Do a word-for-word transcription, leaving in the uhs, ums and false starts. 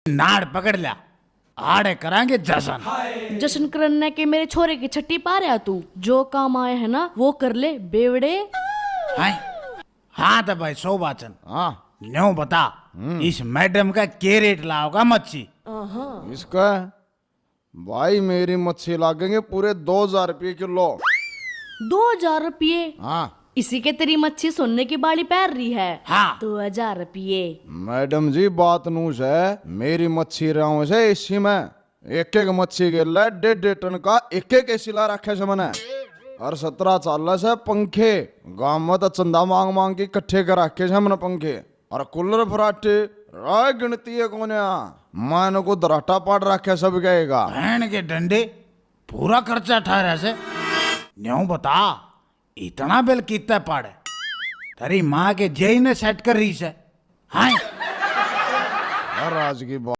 नाड़ पकड़ लिया, आड़े करांगे जश्न। जश्न करने के मेरे छोरे की छठी पा रहा तू, जो काम आए है ना वो कर ले बेवड़े। हैं? हाँ तो भाई सौ बाचन। हाँ। न्यू बता, हम्म। इस मैडम का के रेट लाओगा मच्छी? इसका भाई, मेरी मच्छी लागेंगे पूरे दो हजार रुपये किलो। दो हजार रुपये? हाँ। इसी के तेरी मच्छी सोने की बाली पहन रही है। हाँ। दो हजार रुपये। मैडम जी, बात नू से, मेरी मच्छी रहा से इसी में एक एक मच्छी के लिए डेढ़ डेढ़ टन का एक एक एसी ला रखे से मैंने। और सत्रह चाल से पंखे, गांव में तो चंदा मांग मांग के इकट्ठे कर रखे से हमने पंखे। और कूलर फराटे, राय गिनती है कोन्या। मैं इनको दराटा पाट रखे सब कहेगा। बहन के डंडे, पूरा खर्चा ठहरा से। न्यू बता, इतना बिल कितना पाड़े? तेरी माँ के जेई ने सेट कर रही से। हाँ। हर राज की बात।